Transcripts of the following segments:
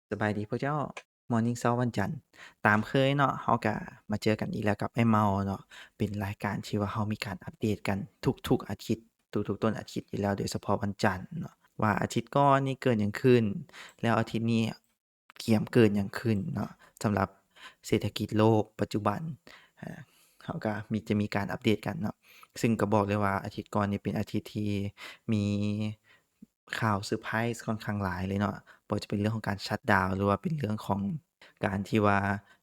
ສະບາຍດີພວກເຈົ້າ Morning ເຊົ້າວັນຈັນ ຕາມເຄີຍເນາະ ເຮົາກະມາເຈີກັນອີກແລ້ວກັບອ້າຍເມົາເນາະ ເປັນລາຍການທີ່ວ່າເຮົາມີການອັບເດດກັນທຸກໆອາທິດ ທຸກໆຕົ້ນອາທິດຢູ່ແລ້ວ ໂດຍສະເພາະວັນຈັນເນາະ ວ່າອາທິດກ່ອນນີ້ເກີດຫຍັງຂຶ້ນ ແລ້ວອາທິດນີ້ກຽມເກີດຫຍັງຂຶ້ນເນາະ ສຳລັບເສດຖະກິດໂລກປັດຈຸບັນ ເຮົາກະມີ ຈະມີການອັບເດດກັນເນາະ ຊຶ່ງກະບອກເລີຍວ່າອາທິດກ່ອນນີ້ເປັນອາທິດທີ່ມີ ຂ່າວເຊີໄພຣສ໌ຂ້ອນຂ້າງຫຼາຍເລີຍເນາະ ບໍ່ວ່າຈະເປັນເລື່ອງຂອງການຊັດດາວ ຫຼືວ່າເປັນເລື່ອງຂອງການທີ່ວ່າ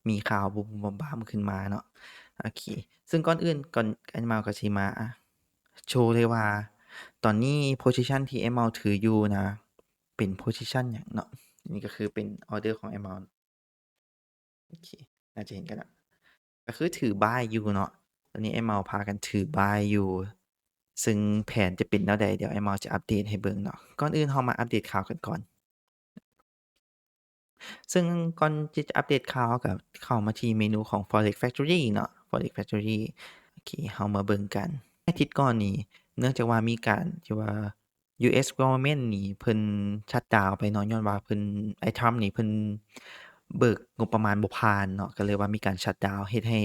ມີຂ່າວບູມໆບາມໆຂຶ້ນມາເນາະ ໂອເຄ ຊຶ່ງກ່ອນອື່ນ ກ່ອນ ອ້າຍເມົາກະຊິມາໂຊເລີຍວ່າ ຕອນນີ້ position ທີ່ອ້າຍເມົາຖືຢູ່ນະ ເປັນ position ຫຍັງເນາະ ນີ້ກະຄືເປັນ order ຂອງອ້າຍເມົາ ໂອເຄ ໜ້າຈະເຫັນກັນລະ ກະຄືຖື buy ຢູ່ເນາະ ຕອນນີ້ອ້າຍເມົາພາກັນຖື buy ຢູ່ ຊຶ່ງແຜນຈະເປັນແນວໃດ ດຽວອ້າຍເມົາຈະອັບເດດໃຫ້ເບິ່ງເນາະ ກ່ອນອື່ນເຮົາມາອັບເດດຂ່າວກັນກ່ອນ ຊຶ່ງກ່ອນທີ່ຈະອັບເດດຂ່າວ ເຮົາກະເຂົ້າມາທີ່ເມນູຂອງ Forex Factory ເນາະ Forex Factory ໂອເຄ ເຮົາມາເບິ່ງກັນ ອາທິດກ່ອນນີ້ ເນື່ອງຈາກວ່າມີການທີ່ວ່າ US government ນີ້ເພິ່ນຊັດດາວໄປເນາະ ຍ້ອນວ່າເພິ່ນ ອ້າຍທຣຳນີ້ເພິ່ນເບີກງົບປະມານບໍ່ຜ່ານເນາະ ກະເລີຍວ່າມີການຊັດດາວ ເຮັດໃຫ້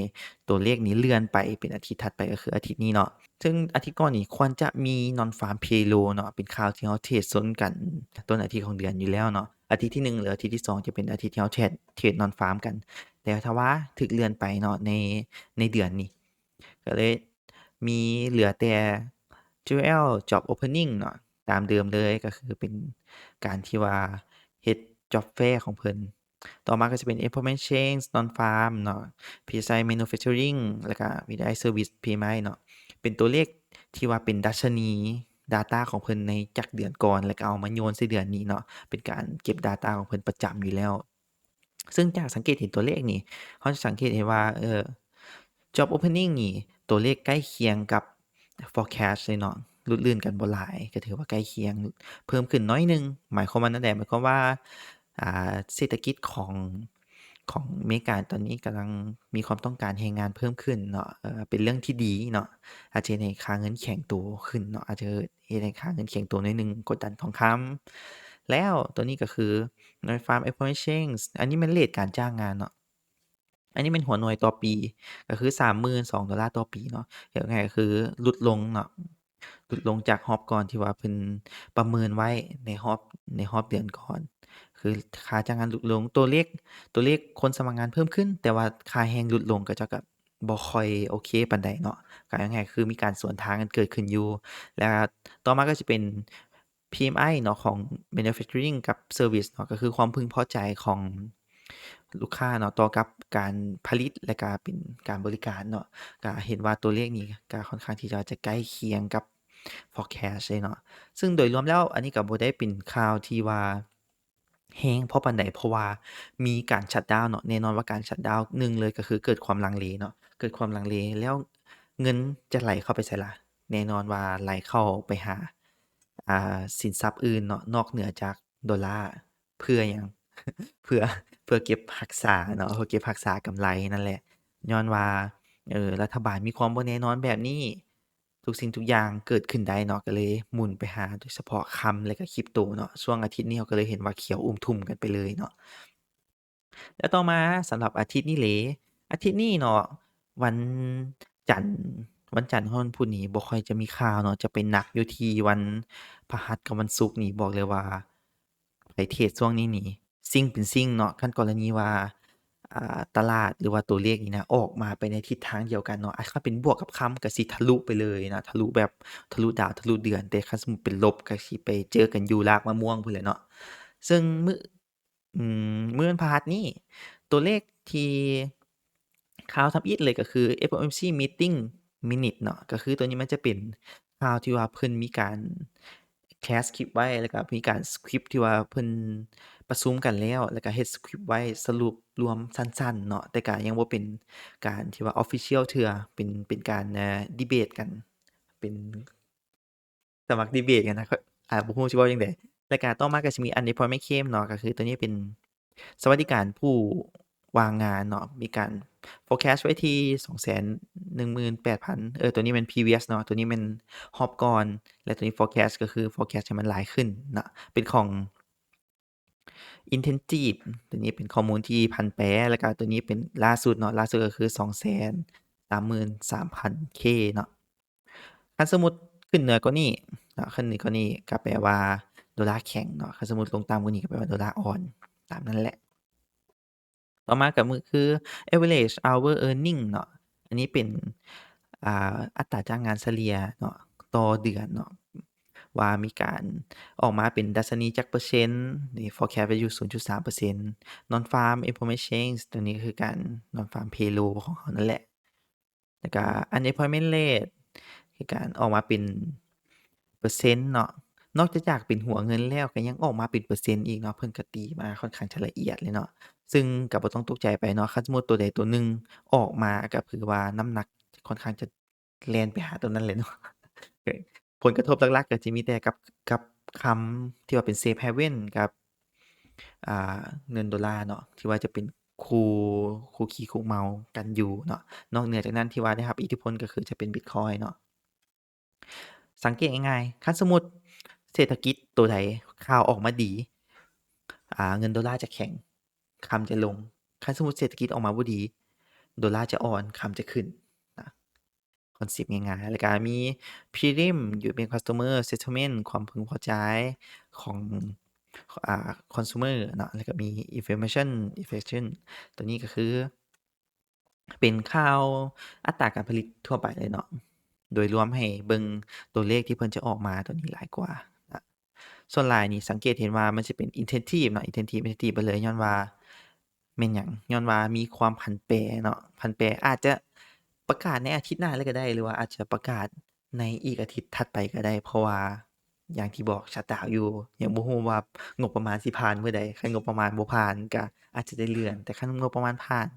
ຕົວເລກນີ້ເລື່ອນໄປເປັນອາທິດຖັດໄປ ກະຄືອາທິດນີ້ເນາະ ຊຶ່ງອາທິດກ່ອນນີ້ຄວນຈະມີ non farm payroll ເນາະ ເປັນຂ່າວທີ່ເຮົາເທຣດຊົນກັນຕົ້ນອາທິດຂອງເດືອນຢູ່ແລ້ວເນາະ ອາທິດທີໜຶ່ງ ຫຼືອາທິດທີສອງ ຈະເປັນອາທິດທີ່ເຮົາເທຣດ ເທຣດ non farm ກັນ ແຕ່ຖ້າວ່າຖືກເລື່ອນໄປເນາະ ໃນ ໃນເດືອນນີ້ ກະເລີຍມີເຫຼືອແຕ່ twelve job opening ເນາະ ຕາມເດີມເລີຍ ກະຄືເປັນການທີ່ວ່າເຮັດ job fair ຂອງເພິ່ນ ຕໍ່ມາກະຈະເປັນ employment change non farm ເນາະ PSI manufacturing ແລ້ວກະ VDI service PMI ເນາະ ເປັນຕົວເລກທີ່ວ່າເປັນດັດຊະນີ data ຂອງເພິ່ນໃນຈັກເດືອນກ່ອນ ແລ້ວກະເອົາມາໂຍນໃສ່ເດືອນນີ້ເນາະ ເປັນການເກັບ data ຂອງເພິ່ນປະຈຳຢູ່ແລ້ວ ຊຶ່ງຈາກສັງເກດເຫັນຕົວເລກນີ້ ເຮົາຈະສັງເກດເຫັນວ່າ ເອີ job opening ນີ້ ຕົວເລກໃກ້ຄຽງກັບ forecast ເລີຍເນາະ ຫຼຸດລື່ນກັນບໍ່ຫຼາຍ ກະຖືວ່າໃກ້ຄຽງ ເພີ່ມຂຶ້ນໜ້ອຍໜຶ່ງ ໝາຍຄວາມວ່າແນວໃດ? ໝາຍຄວາມວ່າ ອ່າ ເສດຖະກິດຂອງ ຂອງເມກາຕອນນີ້ກຳລັງມີຄວາມຕ້ອງການແຮງງານເພີ່ມຂຶ້ນເນາະ ເປັນເລື່ອງທີ່ດີເນາະ ອາດຈະເຮັດໃຫ້ຄ່າເງິນແຂງໂຕຂຶ້ນເນາະ ອາດຈະເຮັດໃຫ້ຄ່າເງິນແຂງໂຕໜ້ອຍໜຶ່ງ ກົດດັນທອງຄຳ ແລ້ວໂຕນີ້ກະຄື non farm employment change ອັນນີ້ແມ່ນເຣດການຈ້າງງານເນາະ ອັນນີ້ແມ່ນຫົວໜ່ວຍຕໍ່ປີ ກະຄືສາມໝື່ນສອງໂດລາຕໍ່ປີເນາະ ເວົ້າງ່າຍກະຄືຫຼຸດລົງເນາະ ຫຼຸດລົງຈາກຮອບກ່ອນທີ່ວ່າເພິ່ນປະເມີນໄວ້ໃນຮອບ ໃນຮອບເດືອນກ່ອນ ຄືຄ່າຈ້າງງານຫຼຸດລົງ ຕົວເລກ ຕົວເລກຄົນສະໝັກງານເພີ່ມຂຶ້ນ ແຕ່ວ່າຄ່າແຮງຫຼຸດລົງ ເຂົາເຈົ້າກະບໍ່ຄ່ອຍໂອເຄປານໃດເນາະ ກະເວົ້າງ່າຍກະຄືມີການສວນທາງກັນເກີດຂຶ້ນຢູ່ ແລ້ວຕໍ່ມາກະຈະເປັນ PMI ເນາະ ຂອງ manufacturing ກັບ service ເນາະ ກະຄືຄວາມເພິ່ງພໍໃຈຂອງລູກຄ້າເນາະ ຕໍ່ກັບການຜະລິດ ແລະກະເປັນການບໍລິການເນາະ ກະເຫັນວ່າຕົວເລກນີ້ກະຂ້ອນຂ້າງທີ່ຈະ ຈະໃກ້ຄຽງກັບ forecast ເລີຍເນາະ ຊຶ່ງໂດຍລວມແລ້ວ ອັນນີ້ກະບໍ່ໄດ້ເປັນຂ່າວທີ່ວ່າແຮງພໍປານໃດ ເພາະວ່າມີການຊັດດາວເນາະ ແນ່ນອນວ່າການຊັດດາວ ໜຶ່ງເລີຍກະຄືເກີດຄວາມລັງເລເນາະ ເກີດຄວາມລັງເລ ແລ້ວເງິນຈະໄຫຼເຂົ້າໄປໃສລະ? ແນ່ນອນວ່າໄຫຼເຂົ້າໄປຫາ ອ່າ ສິນຊັບອື່ນເນາະ ນອກເໜືອຈາກໂດລາ ເພື່ອຫຍັງ? ເພື່ອ ເພື່ອເກັບຮັກສາເນາະ ເພື່ອເກັບຮັກສາກຳໄລນັ້ນແຫຼະ ຍ້ອນວ່າ ເອີ ລັດຖະບານມີຄວາມບໍ່ແນ່ນອນແບບນີ້ ທຸກສິ່ງທຸກຢ່າງເກີດຂຶ້ນໄດ້ເນາະ ກະເລີຍໝູນໄປຫາໂດຍສະເພາະຄຳ ແລະກະຄຣິບໂຕເນາະ ຊ່ວງອາທິດນີ້ເຮົາກະເລີຍເຫັນວ່າຂຽວອຸ້ມທຸ່ມກັນໄປເລີຍເນາະ. ແລ້ວຕໍ່ມາສຳລັບອາທິດນີ້ເລ ອາທິດນີ້ເນາະ ວັນຈັນ ວັນຈັນຮອດວັນພຸດນີ້ບໍ່ຄ່ອຍຈະມີຂ່າວເນາະ ຈະເປັນໜັກຢູ່ທີ່ວັນພະຫັດກັບວັນສຸກນີ້ ບອກເລີຍວ່າໃຜເທຣດຊ່ວງນີ້ນີ້ຊິງເປັນຊິງເນາະ ຄັນກໍລະນີວ່າ ອ່າ ຕະຫຼາດ ຫຼືວ່າຕົວເລກນີ້ນະ ອອກມາໄປໃນທິດທາງດຽວກັນເນາະ ອາ ຄັນເປັນບວກກັບຄຳກະຊິທະລຸໄປເລີຍນະ ທະລຸແບບ ທະລຸດາວ ທະລຸເດືອນ ແຕ່ຄັນສົມມຸດເປັນລົບກະຊິໄປເຈີກັນຢູ່ລາກມະມ່ວງພຸ້ນແຫຼະເນາະ ເຊິ່ງມື້ ອືມ ມື້ວັນພະຫັດນີ້ ຕົວເລກທີ່ຂ່າວທຳອິດເລີຍກະຄື FOMC meeting minute ເນາະ ກະຄືໂຕນີ້ມັນຈະເປັນຂ່າວທີ່ວ່າເພິ່ນມີການ transcript ໄວ້ ແລ້ວກະມີການ script ທີ່ວ່າເພິ່ນປະຊຸມກັນແລ້ວ ແລ້ວກະເຮັດ script ໄວ້ ສະຫຼຸບລວມສັ້ນໆເນາະ ແຕ່ກະຍັງບໍ່ເປັນການທີ່ວ່າ official ເທື່ອ ເປັນ ເປັນການ debate ກັນ ເປັນ ສະໝັກ debate ກັນນະ ຂ້ອຍ ອ່າ ບໍ່ຮູ້ຊິເວົ້າຈັ່ງໃດ ແລ້ວກະຕໍ່ມາກະຊິມີ unemployment claim ເນາະ ກະຄືໂຕນີ້ເປັນສະຫວັດດີການຜູ້ວ່າງງານເນາະ ມີການ forecast ໄວ້ທີ່ສອງແສນໜຶ່ງໝື່ນແປດພັນ ເອີ ໂຕນີ້ແມ່ນ previous ເນາະ ໂຕນີ້ແມ່ນຮອບກ່ອນ ແລະໂຕນີ້ forecast ກະຄື forecast ໃຫ້ມັນຫຼາຍຂຶ້ນເນາະ ເປັນຂອງ Intensive ຕົວນີ້ເປັນຂໍ້ມູນທີ່ຜັນແປ ແລ້ວກໍຕົວນີ້ເປັນລ່າສຸດເນາະ, ລ່າສຸດກໍຄືສອງແສນສາມໝື່ນສາມພັນ K ເນາະ. ຄັນສົມມຸດຂຶ້ນເໜືອກວ່ານີ້ເນາະ, ຂຶ້ນເໜືອກວ່ານີ້ກໍແປວ່າໂດລາແຂງເນາະ, ຄັນສົມມຸດລົງຕ່ຳກວ່ານີ້ກໍແປວ່າໂດລາອ່ອນ, ຕາມນັ້ນແຫຼະ. ຕໍ່ມາກໍຄື average hour earning ເນາະ, ອັນນີ້ເປັນ ອ່າ ອັດຕາຈ້າງງານສະເລ່ຍເນາະ ຕໍ່ເດືອນເນາະ, ວ່າມີການອອກມາເປັນດັດຊະນີຈັກເປີເຊັນ, ນີ້ forecast ໄວ້ຢູ່ສູນຈຸດສາມເປີເຊັນ. Non-farm employment change ຕົວນີ້ກໍຄືການ non-farm payroll ຂອງເຮົານັ້ນແຫຼະ. ແລ້ວກະ unemployment rate ຄືການອອກມາເປັນເປີເຊັນເນາະ, ນອກຈາກເປັນຫົວເງິນແລ້ວ ກໍຍັງອອກມາເປັນເປີເຊັນອີກເນາະ, ເພິ່ນກໍຕີມາຂ້ອນຂ້າງຈະລະອຽດເລີຍເນາະ. ຊຶ່ງກໍບໍ່ຕ້ອງຕົກໃຈໄປເນາະ, ຄັນສົມມຸດຕົວໃດຕົວໜຶ່ງອອກມາ ກໍຄືວ່ານ້ຳໜັກຂ້ອນຂ້າງຈະແລ່ນໄປຫາຕົວນັ້ນເລີຍເນາະ. ຜົນກະທົບຫຼັກໆ ກໍຈະມີແຕ່ກັບ ກັບຄຳທີ່ວ່າເປັນ safe haven ກັບ ອ່າ ເງິນໂດລາເນາະ ທີ່ວ່າຈະເປັນຄູ່ ຄູ່ຂີ່ຄູ່ເມົາກັນຢູ່ເນາະ. ນອກເໜືອຈາກນັ້ນທີ່ວ່າໄດ້ຮັບອິດທິພົນກໍຄືຈະເປັນ Bitcoin ເນາະ. ສັງເກດງ່າຍໆ, ຄັນສົມມຸດເສດຖະກິດໂຕໃດຂ່າວອອກມາດີ, ອ່າ ເງິນໂດລາຈະແຂງ, ຄຳຈະລົງ. ຄັນສົມມຸດເສດຖະກິດອອກມາບໍ່ດີ, ໂດລາຈະອ່ອນ, ຄຳຈະຂຶ້ນນະ. ຄອນເຊັບງ່າຍໆ. ແລ້ວກະມີ Prelim European Customer Sentiment ຄວາມເພິ່ງພໍໃຈຂອງ ອ່າ consumer ເນາະ, ແລ້ວກະມີ Information Efficient ຕົວນີ້ກໍຄືເປັນຂ່າວອັດຕາການຜະລິດທົ່ວໄປເລີຍເນາະ, ໂດຍລວມໃຫ້ເບິ່ງຕົວເລກທີ່ເພິ່ນຈະອອກມາຕົວນີ້ຫຼາຍກວ່ານະ. ສ່ວນຫຼາຍນີ້ສັງເກດເຫັນວ່າມັນຈະເປັນ Intensive ເນາະ, Intensive Intensive ໄປເລີຍ, ຍ້ອນວ່າ ແມ່ນຫຍັງ? ຍ້ອນວ່າມີຄວາມຜັນແປເນາະ, ຜັນແປອາດຈະປະກາດໃນອາທິດໜ້າເລີຍກໍໄດ້ ຫຼືວ່າອາດຈະປະກາດໃນອີກອາທິດຖັດໄປກໍໄດ້, ເພາະວ່າຢ່າງທີ່ບອກ shutdown ຢູ່, ຍັງບໍ່ຮູ້ວ່າງົບປະມານຊິຜ່ານມື້ໃດ. ຄັນງົບປະມານບໍ່ຜ່ານກໍອາດຈະໄດ້ເລື່ອນ, ແຕ່ຄັນງົບປະມານຜ່ານ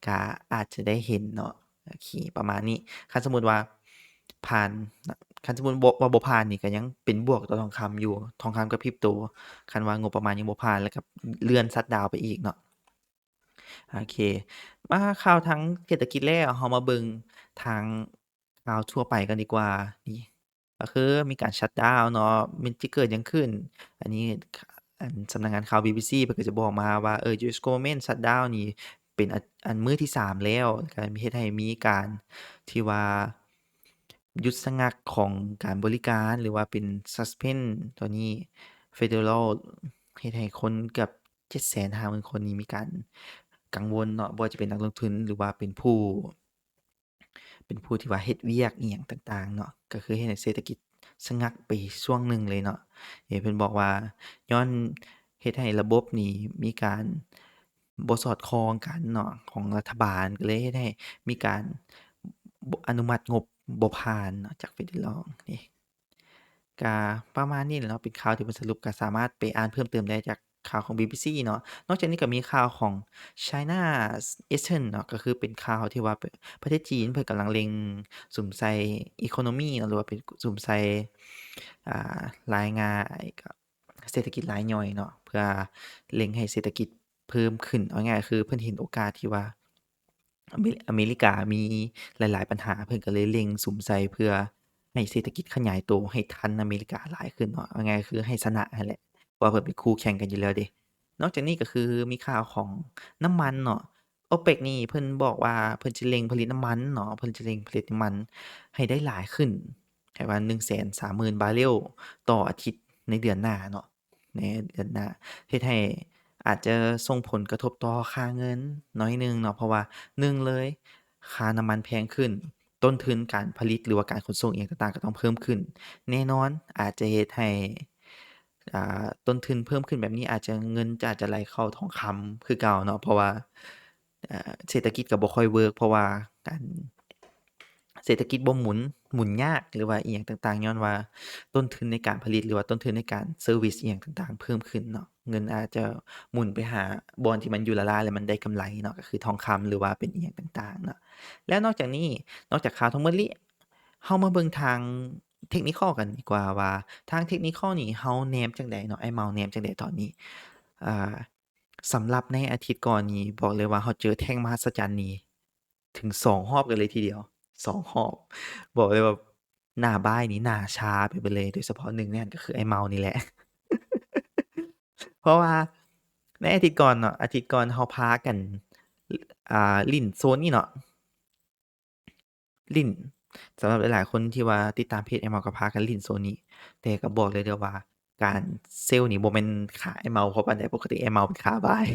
ກໍອາດຈະໄດ້ເຫັນເນາະ. ໂອເຄ ປະມານນີ້. ຄັນສົມມຸດວ່າຜ່ານ, ຄັນສົມມຸດບໍ່ ວ່າບໍ່ຜ່ານນີ້ ກໍຍັງເປັນບວກຕໍ່ທອງຄຳຢູ່, ທອງຄຳກັບຄຣິບໂຕ, ຄັນວ່າງົບປະມານຍັງບໍ່ຜ່ານ ແລ້ວກໍເລື່ອນ shutdown ໄປອີກເນາະ. ໂອເຄ ມາຂ່າວທາງເສດຖະກິດແລ້ວ, ເຮົາມາເບິ່ງທາງຂ່າວທົ່ວໄປກັນດີກວ່າ. ນີ້ ກໍຄືມີການ shutdown ເນາະ, ມັນຈະເກີດຫຍັງຂຶ້ນ? ອັນນີ້ ອັນ ສຳນັກງານຂ່າວ BBC ເພິ່ນກໍຈະບອກມາວ່າ ເອີ US government shutdown ນີ້ເປັນ ອັນ ອັນມື້ທີສາມແລ້ວ, ກໍເຮັດໃຫ້ມີການທີ່ວ່າຢຸດຊະງັກຂອງການບໍລິການ ຫຼືວ່າເປັນ suspend ຕົວນີ້ federal ເຮັດໃຫ້ຄົນເກືອບເຈັດແສນຫ້າໝື່ນຄົນນີ້ມີການກັງວົນເນາະ, ບໍ່ວ່າຈະເປັນນັກລົງທຶນ ຫຼືວ່າເປັນຜູ້ ເປັນຜູ້ທີ່ວ່າເຮັດວຽກອີ່ຫຍັງຕ່າງໆເນາະ, ກໍຄືເຮັດໃຫ້ເສດຖະກິດຊະງັກໄປຊ່ວງໜຶ່ງເລີຍເນາະ. ເອີ ເພິ່ນບອກວ່າຍ້ອນເຮັດໃຫ້ລະບົບນີ້ມີການບໍ່ສອດຄ່ອງກັນເນາະ ຂອງລັດຖະບານ, ກໍເລີຍເຮັດໃຫ້ມີການ ອະນຸມັດງົບບໍ່ຜ່ານເນາະ ຈາກ federal ນີ້. ກະປະມານນີ້ແຫຼະເນາະ, ເປັນຂ່າວທີ່ເພິ່ນສະຫຼຸບ, ກະສາມາດໄປອ່ານເພີ່ມເຕີມໄດ້ຈາກຂ່າວຂອງ BBC ເນາະ. ນອກຈາກນີ້ກໍມີຂ່າວຂອງ China Eastern ເນາະ, ກໍຄືເປັນຂ່າວທີ່ວ່າປະເທດຈີນເພິ່ນກຳລັງເລັ່ງສຸມໃສ່ economy ເນາະ, ຫຼືວ່າເປັນສຸມໃສ່ ອ່າ ລາຍງານເສດຖະກິດລາຍຍ່ອຍເນາະ, ເພື່ອເລັ່ງໃຫ້ເສດຖະກິດເພີ່ມຂຶ້ນ. ເອົາງ່າຍໆ ຄືເພິ່ນເຫັນໂອກາດທີ່ວ່າ ອາເມ ອາເມລິກາມີຫຼາຍໆບັນຫາ, ເພິ່ນກໍເລີຍເລັ່ງສຸມໃສ່ເພື່ອໃຫ້ເສດຖະກິດຂະຫຍາຍໂຕໃຫ້ທັນອາເມລິກາຫຼາຍຂຶ້ນເນາະ, ເອົາງ່າຍໆຄືໃຫ້ຊະນະຫັ້ນແຫຼະ, ເພາະວ່າເພິ່ນເປັນຄູ່ແຂ່ງກັນຢູ່ແລ້ວເດ້. ນອກຈາກນີ້ກໍຄືມີຂ່າວຂອງນ້ຳມັນເນາະ, OPEC ນີ້ເພິ່ນບອກວ່າເພິ່ນຈະເລັ່ງຜະລິດນ້ຳມັນເນາະ, ເພິ່ນຈະເລັ່ງຜະລິດນ້ຳມັນໃຫ້ໄດ້ຫຼາຍຂຶ້ນ, ໃຫ້ວ່າໜຶ່ງແສນສາມໝື່ນບາເຣວຕໍ່ອາທິດໃນເດືອນໜ້າເນາະ. ໃນເດືອນໜ້າ ເຮັດໃຫ້ອາດຈະສົ່ງຜົນກະທົບຕໍ່ຄ່າເງິນໜ້ອຍໜຶ່ງເນາະ, ເພາະວ່າໜຶ່ງເລີຍ ຄ່ານ້ຳມັນແພງຂຶ້ນ, ຕົ້ນທຶນການຜະລິດ ຫຼືວ່າການຂົນສົ່ງອີ່ຫຍັງຕ່າງໆ ກໍຕ້ອງເພີ່ມຂຶ້ນ. ແນ່ນອນ ອາດຈະເຮັດໃຫ້ ອ່າ ຕົ້ນທຶນເພີ່ມຂຶ້ນແບບນີ້ ອາດຈະ ເງິນຈະ ອາດຈະໄຫຼເຂົ້າທອງຄຳຄືເກົ່າເນາະ, ເພາະວ່າ ເອີ ເສດຖະກິດກໍບໍ່ຄ່ອຍເວີກ ເພາະວ່າການ ເສດຖະກິດບໍ່ໝູນ, ໝູນຍາກ ຫຼືວ່າອີ່ຫຍັງຕ່າງໆ ຍ້ອນວ່າຕົ້ນທຶນໃນການຜະລິດ ຫຼືວ່າຕົ້ນທຶນໃນການເຊີວິສອີ່ຫຍັງຕ່າງໆ ເພີ່ມຂຶ້ນເນາະ, ເງິນອາດຈະໝູນໄປຫາບ່ອນທີ່ມັນຢູ່ລ້າໆ ແລ້ວມັນໄດ້ກຳໄລເນາະ, ກໍຄືທອງຄຳ ຫຼືວ່າເປັນອີ່ຫຍັງຕ່າງໆເນາະ. ແລ້ວນອກຈາກນີ້ ນອກຈາກຂ່າວທັງໝົດນີ້ ເຮົາມາເບິ່ງທາງເທັກນິຄອລກັນດີກວ່າ ວ່າທາງເທັກນິຄອລນີ້ເຮົາແນມຈັ່ງໃດເນາະ, ອ້າຍເມົາແນມຈັ່ງໃດຕອນນີ້? ອ່າ ສຳລັບໃນອາທິດກ່ອນນີ້ ບອກເລີຍວ່າເຮົາເຈີແທ່ງມະຫັດສະຈັນນີ້ເຖິງສອງຮອບກັນເລີຍທີດຽວ, ສອງຮອບ. ບອກເລີຍວ່າໜ້າບາຍນີ້ໜ້າຊາໄປເບິດເລີຍ, ໂດຍສະເພາະໜຶ່ງໃນນັ້ນກໍຄືອ້າຍເມົານີ້ແຫຼະ. ເພາະວ່າ ໃນອາທິດກ່ອນເນາະ ອາທິດກ່ອນເຮົາພາກັນ ອ່າ ຫຼິ້ນໂຊນນີ້ເນາະ ຫຼິ້ນ ສຳລັບຫຼາຍໆຄົນທີ່ວ່າຕິດຕາມເພຈອ້າຍເມົາກໍພາກັນຫຼິ້ນໂຊນນີ້ ແຕ່ກໍບອກເລີຍເດີ້ວ່າ ການເຊວນີ້ບໍ່ແມ່ນຂາອ້າຍເມົາພໍປານໃດ ປົກກະຕິອ້າຍເມົາເປັນຂາບາຍ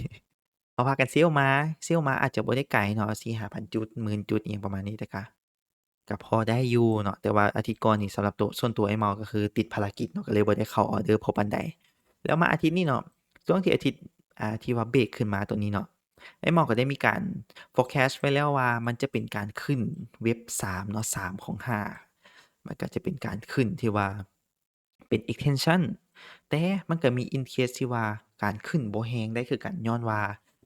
ເຮົາພາກັນເຊວມາ ເຊວມາອາດຈະບໍ່ໄດ້ໄກເນາະ ສີ່ຫ້າພັນຈຸດ ໝື່ນຈຸດ ອີ່ຫຍັງປະມານນີ້ ແຕ່ກະ ກະພໍໄດ້ຢູ່ເນາະ ແຕ່ວ່າອາທິດກ່ອນນີ້ ສຳລັບໂຕ ສ່ວນໂຕອ້າຍເມົາກໍຄືຕິດພາລະກິດເນາະ ກໍເລີຍບໍ່ໄດ້ເຂົ້າອໍເດີພໍປານໃດ ແລ້ວມາອາທິດນີ້ເນາະ ຊ່ວງທີ່ອາທິດ ອ່າ ທີ່ວ່າເບຣກຂຶ້ນມາໂຕນີ້ເນາະ ອ້າຍເມົາກໍໄດ້ມີການ forecast ໄວ້ແລ້ວວ່າມັນຈະເປັນການຂຶ້ນເວັບສາມເນາະ ສາມຂອງຫ້າ ມັນກໍຈະເປັນການຂຶ້ນທີ່ວ່າ ເປັນ extension ແຕ່ມັນກໍມີ in case ທີ່ວ່າການຂຶ້ນບໍ່ແຮງໄດ້ຄືກັນ ຍ້ອນວ່າ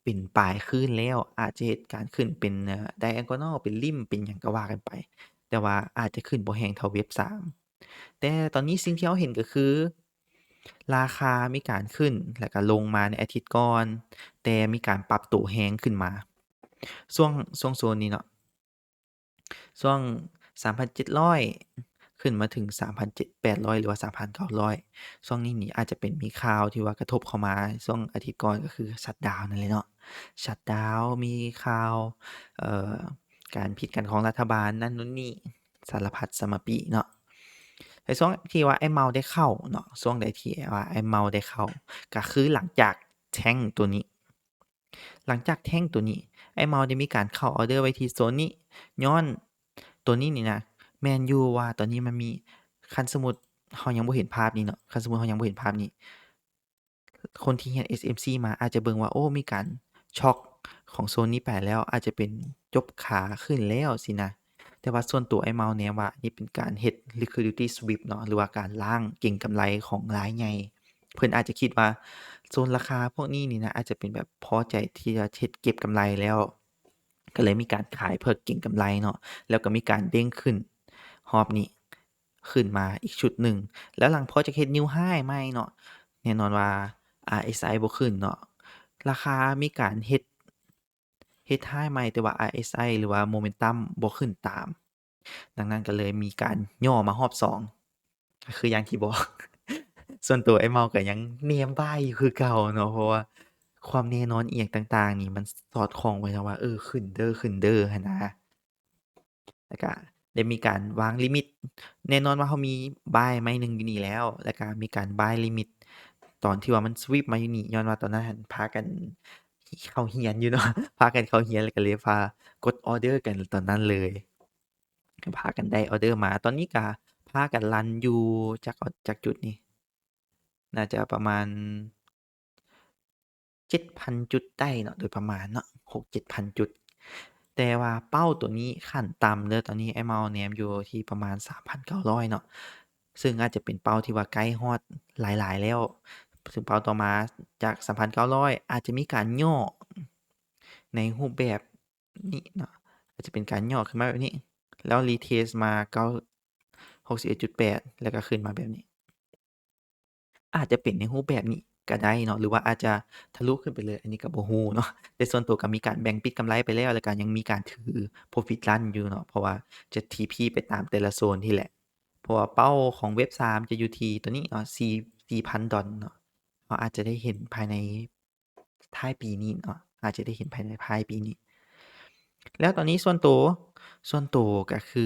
ເປັນປາຍຄືນແລ້ວ ອາດຈະເຮັດການຂຶ້ນເປັນ diagonal ເປັນ limb ເປັນຫຍັງກໍວ່າກັນໄປ ແຕ່ວ່າອາດຈະຂຶ້ນບໍ່ແຮງເທົ່າເວັບສາມ ແຕ່ຕອນນີ້ສິ່ງທີ່ເຮົາເຫັນກໍຄື ລາຄາມີການຂຶ້ນ ແລ້ວກໍລົງມາໃນອາທິດກ່ອນ ແຕ່ມີການປັບໂຕແຮງຂຶ້ນມາ ຊ່ວງ ຊ່ວງໂຊນນີ້ເນາະ ຊ່ວງສາມພັນເຈັດຮ້ອຍ ຂຶ້ນມາເຖິງສາມພັນແປດຮ້ອຍ ຫຼືວ່າສາມພັນເກົ້າຮ້ອຍ ຊ່ວງນີ້ນີ້ອາດຈະເປັນມີຂ່າວທີ່ວ່າກະທົບເຂົ້າມາ ຊ່ວງອາທິດກ່ອນກໍຄື shutdown ນັ້ນແຫຼະເນາະ shutdown ມີຂ່າວ ເອີ ການຜິດກັນຂອງລັດຖະບານນັ້ນໂນ່ນນີ້ ສາລະພັດສາມະປີເນາະ ໃນຊ່ວງທີ່ວ່າອ້າຍເມົາໄດ້ເຂົ້າເນາະ ຊ່ວງໃດທີ່ວ່າອ້າຍເມົາໄດ້ເຂົ້າ ກໍຄືຫຼັງຈາກແທ່ງໂຕນີ້ ຫຼັງຈາກແທ່ງໂຕນີ້ ອ້າຍເມົາໄດ້ມີການເຂົ້າອໍເດີໄວ້ທີ່ໂຊນນີ້ ຍ້ອນໂຕນີ້ນີ້ນະ ແມ່ນຢູ່ວ່າຕອນນີ້ມັນມີ ຄັນສົມມຸດເຮົາຍັງບໍ່ເຫັນພາບນີ້ເນາະ ຄັນສົມມຸດເຮົາຍັງບໍ່ເຫັນພາບນີ້ ຄົນທີ່ຮຽນ ເອສເອັມຊີ ມາອາດຈະເບິ່ງວ່າ ໂອ້ ມີການຊັອກຂອງໂຊນນີ້ໄປແລ້ວ ອາດຈະເປັນຈົບຂາຂຶ້ນແລ້ວຊີ້ນະ ແຕ່ວ່າສ່ວນໂຕອ້າຍເມົາແນມວ່າ ນີ້ເປັນການເຮັດ liquidity sweep ເນາະ ຫຼືວ່າການລ້າງເກັງກຳໄລຂອງລາຍໃຫຍ່ ເພິ່ນອາດຈະຄິດວ່າໂຊນລາຄາພວກນີ້ນີ້ນະ ອາດຈະເປັນແບບພໍໃຈທີ່ຈະເຮັດເກັບກຳໄລແລ້ວ ກໍເລີຍມີການຂາຍເພື່ອເກັງກຳໄລເນາະ ແລ້ວກໍມີການເດ້ງຂຶ້ນຮອບນີ້ ຂຶ້ນມາອີກຊຸດໜຶ່ງ ແລ້ວຫຼັງພໍຈະເຮັດ new high ໃໝ່ເນາະ ແນ່ນອນວ່າ ອາ ເອສ ໄອ ບໍ່ຂຶ້ນເນາະ ລາຄາມີການເຮັດ ເຮັດ high ໃໝ່ ແຕ່ວ່າ ອາ ເອສ ໄອ ຫຼືວ່າ momentum ບໍ່ຂຶ້ນຕາມ ດັ່ງນັ້ນກໍເລີຍມີການຫຍໍ້ມາຮອບສອງ ກໍຄືຢ່າງທີ່ບອກ ສ່ວນໂຕອ້າຍເມົາກໍຍັງແນມບາຍຢູ່ຄືເກົ່າເນາະ ເພາະວ່າຄວາມແນ່ນອນອີ່ຫຍັງຕ່າງໆນີ້ ມັນສອດຄ່ອງໄວ້ແລ້ວວ່າ ເອີ ຂຶ້ນເດີ້ ຂຶ້ນເດີ້ ຫັ້ນນະ ແລ້ວກະໄດ້ມີການວາງລິມິດ ແນ່ນອນວ່າເຮົາມີບາຍໄມ້ໜຶ່ງຢູ່ນີ້ແລ້ວ ແລ້ວກະມີການບາຍລິມິດ ຕອນທີ່ວ່າມັນສະວິບມາຢູ່ນີ້ ຍ້ອນວ່າຕອນນັ້ນຫັ້ນພາກັນເຂົ້າຮຽນຢູ່ເນາະ ພາກັນເຂົ້າຮຽນ ແລ້ວກະເລີຍພາກົດອໍເດີກັນຕອນນັ້ນເລີຍ ພາກັນໄດ້ອໍເດີມາ ຕອນນີ້ກະພາກັນຣັນຢູ່ ຈາກ ຈາກຈຸດນີ້ ໜ້າຈະປະມານ ເຈັດພັນຈຸດໄດ້ເນາະ ໂດຍປະມານເນາະ ຫົກເຈັດພັນຈຸດ ແຕ່ວ່າເປົ້າໂຕນີ້ຂັ້ນຕ່ຳເດີ ຕອນນີ້ອ້າຍເມົາແນມຢູ່ທີ່ປະມານສາມພັນເກົ້າຮ້ອຍເນາະ ເຊິ່ງອາດຈະເປັນເປົ້າທີ່ວ່າໃກ້ຮອດຫຼາຍໆແລ້ວ ເຊິ່ງເປົ້າຕໍ່ມາຈາກສາມພັນເກົ້າຮ້ອຍ ອາດຈະມີການຫຍໍ້ໃນຮູບແບບນີ້ເນາະ ອາດຈະເປັນການຫຍໍ້ຂຶ້ນມາແບບນີ້ ແລ້ວ retest ມາເກົ້າ ຫົກສິບເອັດຈຸດແປດ ແລ້ວກໍຂຶ້ນມາແບບນີ້ ອາດຈະເປັນໃນຮູບແບບນີ້ກໍໄດ້ເນາະ ຫຼືວ່າອາດຈະທະລຸຂຶ້ນໄປເລີຍ ອັນນີ້ກໍບໍ່ຮູ້ເນາະ ແຕ່ສ່ວນຕົວກໍມີການແບ່ງປິດກຳໄລໄປແລ້ວ ແລ້ວກໍຍັງມີການຖື profit run ຢູ່ເນາະ ເພາະວ່າຈະ TP ໄປຕາມແຕ່ລະໂຊນນີ້ແຫຼະ ເພາະວ່າເປົ້າຂອງເວັບສາມຈະຢູ່ທີ່ຕົວນີ້ເນາະ ສີ່ ສີ່ພັນດອນເນາະ ເຮົາອາດຈະໄດ້ເຫັນພາຍໃນ ທ້າຍປີນີ້ເນາະ ອາດຈະໄດ້ເຫັນພາຍໃນທ້າຍປີນີ້ ແລ້ວຕອນນີ້ສ່ວນໂຕ ສ່ວນໂຕກໍຄື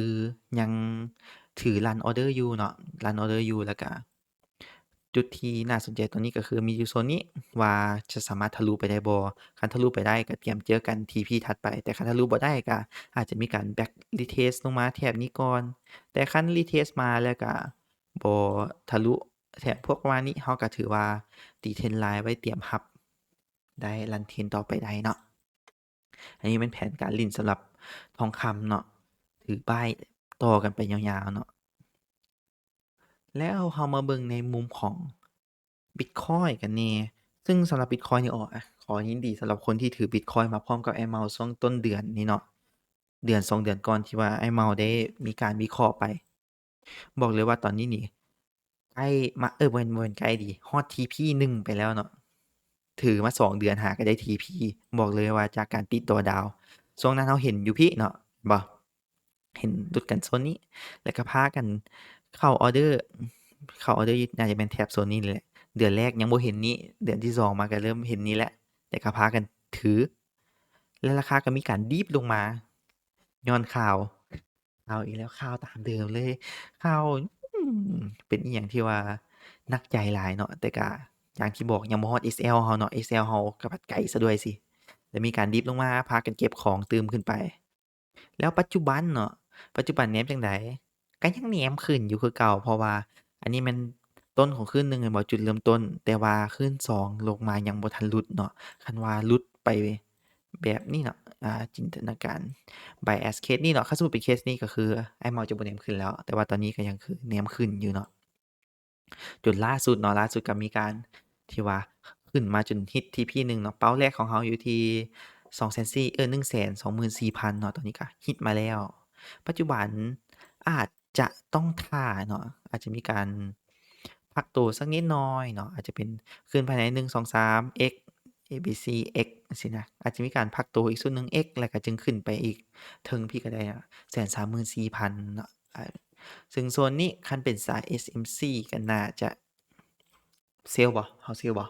ຍັງຖືຣັນອໍເດີຢູ່ເນາະ ຣັນອໍເດີຢູ່ ແລ້ວກະຈຸດທີ່ໜ້າສົນໃຈຕອນນີ້ກໍຄືມີຢູ່ໂຊນນີ້ ວ່າຈະສາມາດທະລຸໄປໄດ້ບໍ່ ຄັນທະລຸໄປໄດ້ກໍຕຽມເຈີກັນ TP ຖັດໄປ ແຕ່ຄັນທະລຸບໍ່ໄດ້ກໍອາດຈະມີການ back retest ລົງມາແຖບນີ້ກ່ອນ ແຕ່ຄັນ retest ມາແລ້ວກະບໍ່ທະລຸແຖບພວກປະມານນີ້ ເຮົາກໍຖືວ່າຕີເທຣນລາຍໄວ້ຕຽມຮັບ ໄດ້ຣັນເທຣນຕໍ່ໄປໄດ້ເນາະ ອັນນີ້ແມ່ນແຜນການຫຼິ້ນສຳລັບທອງຄຳເນາະ ຖືບາຍຕໍ່ກັນໄປຍາວໆເນາະ ແລ້ວເຮົາມາເບິ່ງໃນມຸມຂອງ Bitcoin ກັນແດ່ ຊຶ່ງສຳລັບ Bitcoin ນີ້ ອໍ ຂໍຍິນດີສຳລັບຄົນທີ່ຖື Bitcoin ມາພ້ອມກັບອ້າຍເມົາຊ່ວງຕົ້ນເດືອນນີ້ເນາະ ເດືອນສອງເດືອນກ່ອນທີ່ວ່າອ້າຍເມົາໄດ້ມີການວິເຄາະໄປ ບອກເລີຍວ່າຕອນນີ້ນີ້ ໃກ້ມາ ເອີ ບໍ່ແມ່ນ ບໍ່ແມ່ນໃກ້ດີ ຮອດ TP ໜຶ່ງໄປແລ້ວເນາະ ຖືມາສອງເດືອນຫາກໍໄດ້ TP ບອກເລີຍວ່າຈາກການຕິດ drawdown ຊ່ວງນັ້ນເຮົາເຫັນຢູ່ພີ້ເນາະ ເຫັນບໍ່ ເຫັນຫຼຸດກັນໂຊນນີ້ ແລ້ວກໍພາກັນເຂົ້າອໍເດີ ເຂົ້າອໍເດີຢູ່ ໜ້າຈະແມ່ນແຖບໂຊນນີ້ແຫຼະ ເດືອນແລກຍັງບໍ່ເຫັນນີ້ ເດືອນທີສອງມາກໍເລີ່ມເຫັນນີ້ແຫຼະ ແຕ່ກໍພາກັນຖື ແລະ ລາຄາກໍມີການດີບລົງມາ ຍ້ອນຂ່າວ ຂ່າວອີກແລ້ວ ຂ່າວຕາມເດີມເລີຍ ຂ່າວ ອືມ ເປັນອີ່ຫຍັງທີ່ວ່າໜັກໃຈຫຼາຍເນາະ ແຕ່ກະຢ່າງທີ່ບອກ ຍັງບໍ່ຮອດ ເອສແອລ ເຮົາເນາະ ເອສແອລ ເຮົາກໍພັດໄກຊະດ້ວຍຊິ ແລ້ວມີການດິບລົງມາ ພາກັນເກັບຂອງຕື່ມຂຶ້ນໄປ ແລ້ວປັດຈຸບັນເນາະ ປັດຈຸບັນແນມຈັ່ງໃດ? ກໍຍັງແນມຂຶ້ນຢູ່ຄືເກົ່າ ເພາະວ່າອັນນີ້ແມ່ນຕົ້ນຂອງຄືນໜຶ່ງແມ່ນບໍ່ ຈຸດເລີ່ມຕົ້ນ ແຕ່ວ່າຄືນສອງລົງມາຍັງບໍ່ທັນຫຼຸດເນາະ ຄັນວ່າຫຼຸດໄປ ແບບນີ້ເນາະ ອາ ຈິນຕະນາການ bias case ນີ້ເນາະ ຄັນສົມມຸດເປັນເຄສນີ້ກໍຄືອ້າຍເມົາຈະບໍ່ແນມຂຶ້ນແລ້ວ ແຕ່ວ່າຕອນນີ້ກໍຍັງຄືແນມຂຶ້ນຢູ່ເນາະ ຈົນລ່າສຸດເນາະ ລ່າສຸດກໍມີການທີ່ວ່າຂຶ້ນມາຈົນຮິດ ທີ ພີ ໜຶ່ງເນາະ ເປົ້າແລກຂອງເຮົາຢູ່ທີ່ສອງແສນສີ່ ເອີ ໜຶ່ງແສນສອງໝື່ນສີ່ພັນເນາະ ຕອນນີ້ກໍຮິດມາແລ້ວ ປັດຈຸບັນອາດຈະຕ້ອງຖ້າເນາະ ອາດຈະມີການ ພັກໂຕສັກນິດໜ້ອຍເນາະ ອາດຈະເປັນຄືນພາຍໃນ ໜຶ່ງ ສອງ ສາມ X A B C X ຈັ່ງຊີ້ນະ ອາດຈະມີການພັກໂຕອີກຊຸດໜຶ່ງ X ແລ້ວກໍຈຶ່ງຂຶ້ນໄປອີກເທິງພີ້ກໍໄດ້ ແສນສາມໝື່ນສີ່ພັນເນາະ ອາ ຊຶ່ງໂຊນນີ້ຄັນເປັນສາຍ SMC ກໍໜ້າຈະ ເຊວບໍ່? ເຮົາເຊວບໍ່?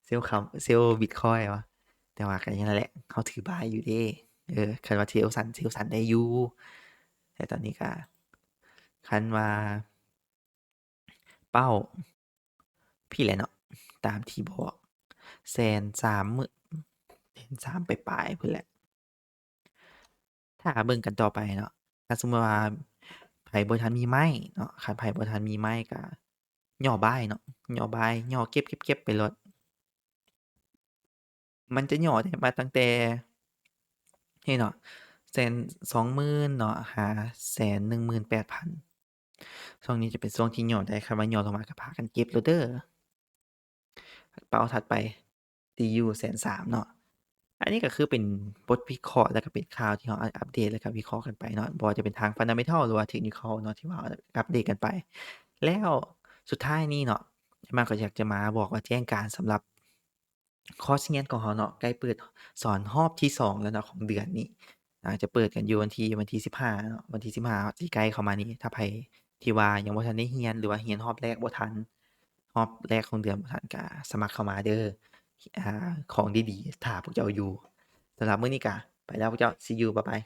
ເຊວຄຳ ເຊວ Bitcoin ຫວາ? ແຕ່ວ່າກໍຢ່າງນັ້ນແຫຼະ ເຮົາຖືບາຍຢູ່ເດ້ ເອີ ຄັນວ່າເຊວສັ້ນ ເຊວສັ້ນໄດ້ຢູ່ ແຕ່ຕອນນີ້ກໍ ຄັນວ່າ ເປົ້າພີ້ແຫຼະເນາະ ຕາມທີ່ບອກ ແສນສາມໝື່ນ ແສນສາມປາຍໆພຸ້ນແຫຼະ ຖ້າເບິ່ງກັນຕໍ່ໄປເນາະ ຖ້າສົມມຸດວ່າໃຜບໍ່ທັນມີໄມ້ເນາະ ຄັນໃຜບໍ່ທັນມີໄມ້ກໍຍໍ້ບາຍເນາະ ຍໍ້ບາຍ ຍໍ້ເກັບໆໆໄປໂລດ ມັນຈະຍໍ້ໄດ້ມາຕັ້ງແຕ່ ນີ້ເນາະ ແສນສອງໝື່ນເນາະ ຫາແສນໜຶ່ງໝື່ນແປດພັນ ຊ່ວງນີ້ຈະເປັນຊ່ວງທີ່ຍໍ້ໄດ້ ຄັນວ່າຍໍ້ລົງມາກໍພາກັນເກັບໂລດເດີ ເປົ້າຖັດໄປ ທີ່ຢູ່ແສນສາມເນາະ ອັນນີ້ກໍຄືເປັນບົດວິເຄາະ ແລ້ວກໍເປັນຂ່າວທີ່ເຮົາອັບເດດ ແລ້ວກໍວິເຄາະກັນໄປເນາະ ບໍ່ວ່າຈະເປັນທາງ fundamental ຫຼືວ່າ technical ເນາະ ທີ່ວ່າອັບເດດກັນໄປ ແລ້ວສຸດທ້າຍນີ້ເນາະ ມາກໍຢາກຈະມາບອກວ່າແຈ້ງການສຳລັບ ຄອສຮຽນຂອງເຮົາເນາະ ໃກ້ເປີດສອນຮອບທີສອງແລ້ວເນາະ ຂອງເດືອນນີ້ ອາ ຈະເປີດກັນຢູ່ວັນທີ ວັນທີສິບຫ້າເນາະ ວັນທີສິບຫ້າທີ່ໃກ້ເຂົ້າມານີ້ ຖ້າໃຜທີ່ວ່າຍັງບໍ່ທັນໄດ້ຮຽນ ຫຼືວ່າຮຽນຮອບແລກບໍ່ທັນ ຮອບແລກຂອງເດືອນບໍ່ທັນ ກະສະໝັກເຂົ້າມາເດີ ອາ ຂອງດີໆຖ້າພວກເຈົ້າຢູ່ ສຳລັບມື້ນີ້ກະໄປແລ້ວພວກເຈົ້າ see you bye bye